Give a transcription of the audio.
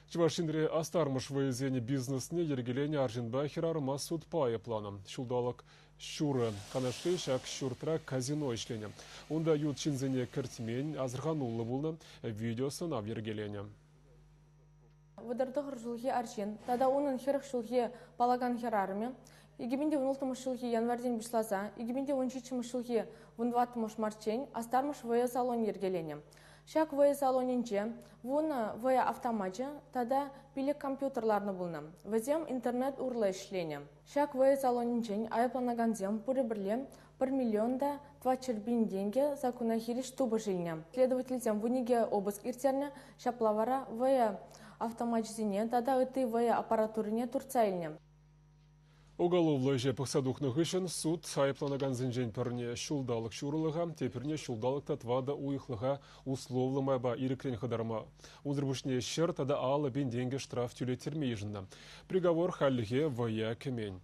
Чӑваш Енре астармӑш вӑйӑсен бизнесне йӗркеленӗ арҫынпа хӗрарӑма судпа айӑпланӑ. Ҫулталӑк ҫурӑ Канашри ҫак ҫуртра казино ӗҫленӗ. Унта ют ҫынсене кӗртмен, асӑрхануллӑ пулнӑ, видеосӑнав йӗркеленӗ. 39 ҫулхи арҫын тата унӑн 40 ҫулхи паллакан хӗрарӑмӗ 2016 ҫулхи январьтен пуҫласа 2017 ҫулхи 14 мартчен астармӑш вӑйӑ салонӗ йӗркеленӗ. Ҫак вӑйӑ салонӗнче 10 вӑйӑ автомачӗ тата 5 компьютер ларнӑ пулнӑ. Вӗсем интернет урлӑ ӗҫленӗ. Ҫак вӑйӑ салонӗнчен айӑпланакансем пурӗ пӗрле 1 миллион та 400 пин тенкӗ саккуна хирӗҫ тупӑш илнӗ. Следовательсем 12 обыск ирттернӗ, ҫапла вара вӑйӑ автомачӗсене тата ытти вӑйӑ аппаратурине туртса илнӗ. Уголовлӑ ӗҫе пӑхса тухнӑ хыҫҫӑн суд айӑпланакансенчен пӗрне ҫулталӑк ҫурӑлӑха, теприне ҫулталӑк та 4 уйӑхлӑха условлӑ майпа ирӗкрен хӑтарма, унсӑр пуҫне 100 тата 50 пин тенкӗ штраф тӳлеттерме йышӑннӑ. Приговор хальлӗхе вӑя кӗмен.